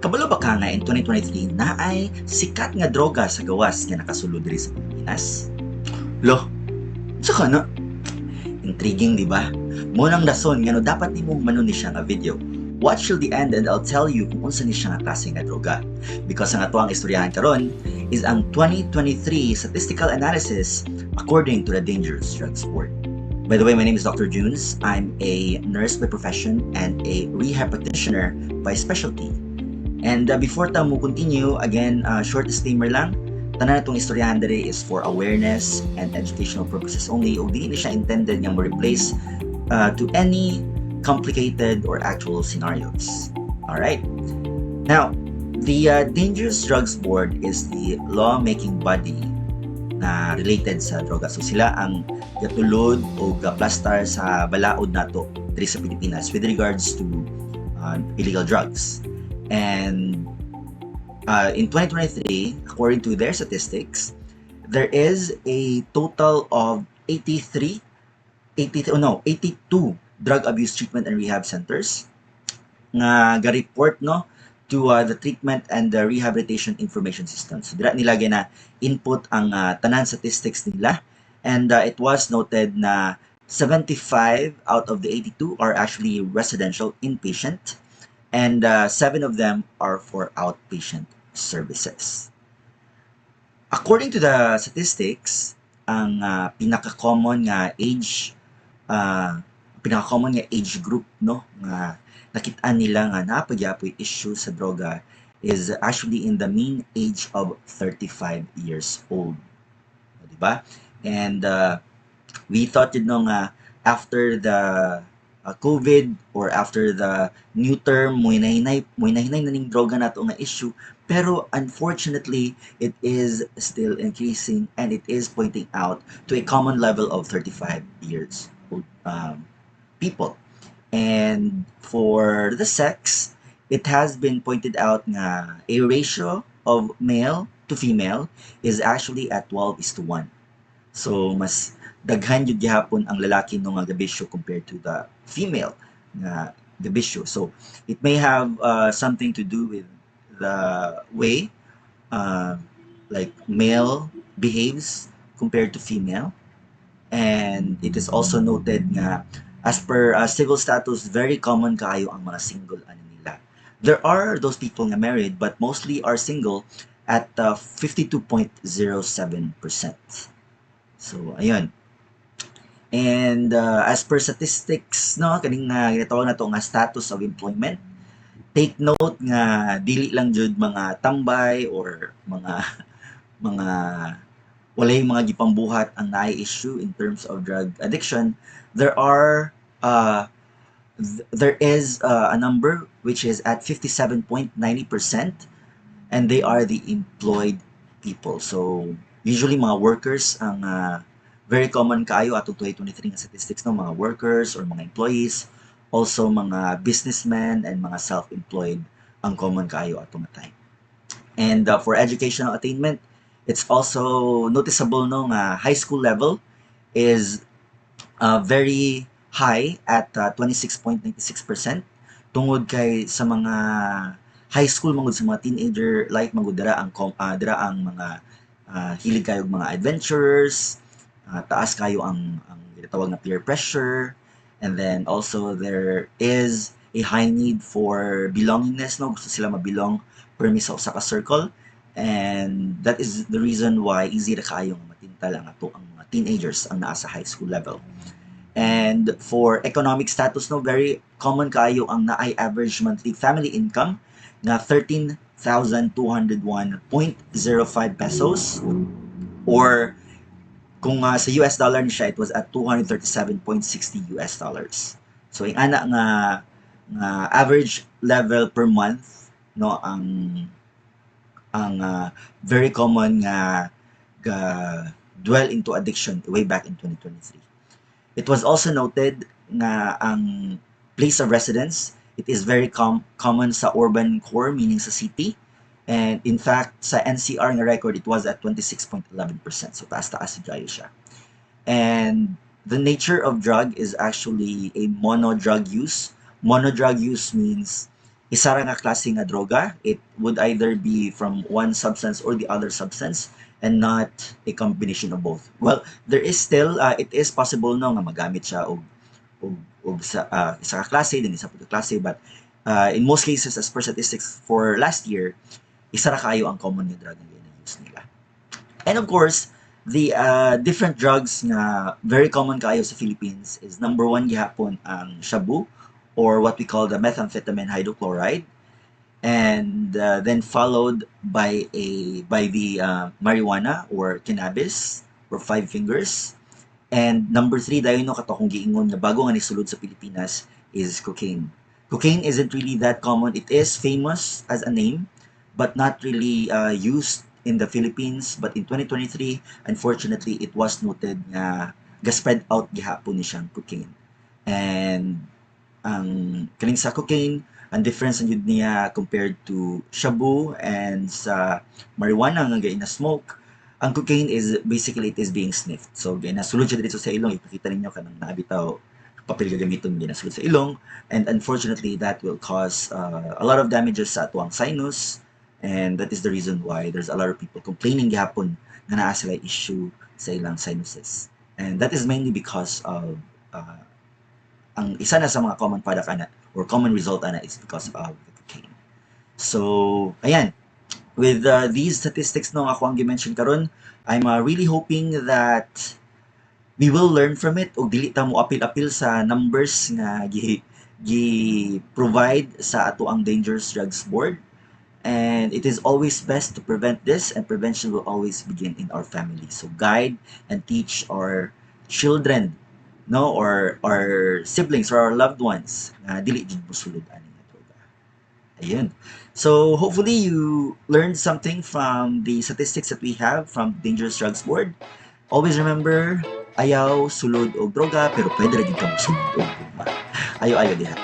Kabalo ba ka nga in 2023 naay sikat nga droga sa gawas nga nakasulod diri sa Pilipinas? Lo, unsa ka na? Intriguing, di ba? Mao nang rason ngano dapat nimo humanon ni siya nga video. Watch till the end and I'll tell you kung unsa ni siya nga klase nga droga. Because ang atoang istoryahan karon is ang 2023 statistical analysis according to the Dangerous Drugs Board. By the way, my name is Dr. Junes. I'm a nurse by profession and a rehab practitioner by specialty. And before ta mo continue, again, short disclaimer lang, tanan natong istoryahan diri is for awareness and educational purposes only ug dili ni siya intended nga mo replace to any complicated or actual scenarios. All right. Now, the Dangerous Drugs Board is the lawmaking body na related sa droga. So sila ang gatulod o gaplastar sa balaod nato diri sa Pilipinas with regards to illegal drugs. And in 2023, according to their statistics, there is a total of 83, 83, oh no, 82 drug abuse treatment and rehab centers nga ga-report, no, to the treatment and the rehabilitation information system. So dira nila na input ang tanan statistics nila and it was noted na 75 out of the 82 are actually residential inpatient and seven of them are for outpatient services. According to the statistics, ang pinaka-common nga age group, no, nga nakit-an nila nga naa pa gyapoy issue sa droga is actually in the mean age of 35 years old. Di ba? And we thought nga after the COVID or after the new term, muhinahinay na ning droga nato nga issue. Pero unfortunately, it is still increasing and it is pointing out to a common level of 35 years old people. And for the sex, it has been pointed out nga a ratio of male to female is actually at 12 is to 1. So mas daghan jud gihapon ang lalaki no nga gabisyo compared to the female nga gabisyo. So it may have something to do with the way like male behaves compared to female. And it is also noted nga as per civil status, very common kaayo ang mga single ano nila. There are those people nga married but mostly are single at 52.07%. So ayun. And as per statistics, no, kaning ginatawag nato nga status of employment, take note nga dili lang jud mga tambay or mga walay mga gipambuhat ang naay issue in terms of drug addiction. There is a number which is at 57.90% and they are the employed people. So usually mga workers ang very common kaayo atong 2023 nga statistics, no, mga workers or mga employees, also mga businessmen and mga self-employed ang common kaayo atong time. And for educational attainment, it's also noticeable, no, nga high school level is very high at 26.96% tungod kay sa mga high school mangud, sa mga teenager life mangud, dira ang mga hilig kayo mga adventures, taas kayo ang ginatawag na peer pressure. And then also there is a high need for belongingness, no, gusto sila mabelong permi sa usa ka circle and that is the reason why easy ra kaayo nga matintal ang ato ang mga teenagers ang naa sa high school level. And for economic status, no, very common kaayo ang naay average monthly family income nga 13,201.05 pesos or kung sa US dollar ni siya, it was at 237.60 US dollars. So yung ana nga average level per month, no, ang very common nga ga dwell into addiction way back in 2023. It was also noted nga ang place of residence, it is very common sa urban core, meaning sa city. And in fact, sa NCR nga record, it was at 26.11%. So taas-taas kaayo siya. And the nature of drug is actually a mono drug use. Mono drug use means Isa ra nga klase nga droga. It would either be from one substance or the other substance and not a combination of both. Well, there is still it is possible, no, nga magamit siya og sa isa ka klase then isa pa ka klase, but in most cases, as per statistics for last year, isa ra kaayo ang common nga drug nga gina-use nila. And of course, the different drugs nga very common kaayo sa Philippines is number one gihapon ang shabu or what we call the methamphetamine hydrochloride, and then followed by the marijuana or cannabis or five fingers. And number three dayon, no, kato akong giingon nga bago nga nisulod sa Pilipinas is cocaine. Cocaine isn't really that common. It is famous as a name but not really used in the Philippines, but in 2023, unfortunately, it was noted nga ga-spread out gihapon ni siyang cocaine. And ang kaning sa cocaine, ang difference jud niya compared to shabu and sa marijuana nga gina smoke, ang cocaine is basically it is being sniffed. So ginasulod siya dito sa ilong. Ipakita ninyo kanang naa bitaw papel gagamiton, ginasulod sa ilong, and unfortunately that will cause a lot of damages sa atuang sinus, and that is the reason why there's a lot of people complaining gihapon nga naa sila issue sa ilang sinuses, and that is mainly because of ang isa na sa mga common product ana or common result ana is because of the cocaine. So, ayan. With these statistics, no, ako ang gi-mention karon, I'm really hoping that we will learn from it ug dili ta mo apil-apil sa numbers nga gi provide sa atoang Dangerous Drugs Board. And it is always best to prevent this, and prevention will always begin in our family. So guide and teach our children, no, or our siblings or our loved ones nga dili jud mosulod ani nga droga. Ayun. So hopefully you learned something from the statistics that we have from Dangerous Drugs Board. Always remember, ayaw sulod og droga, pero pwede ra gyud ka mosulod og gugma. Ayo ayo diha.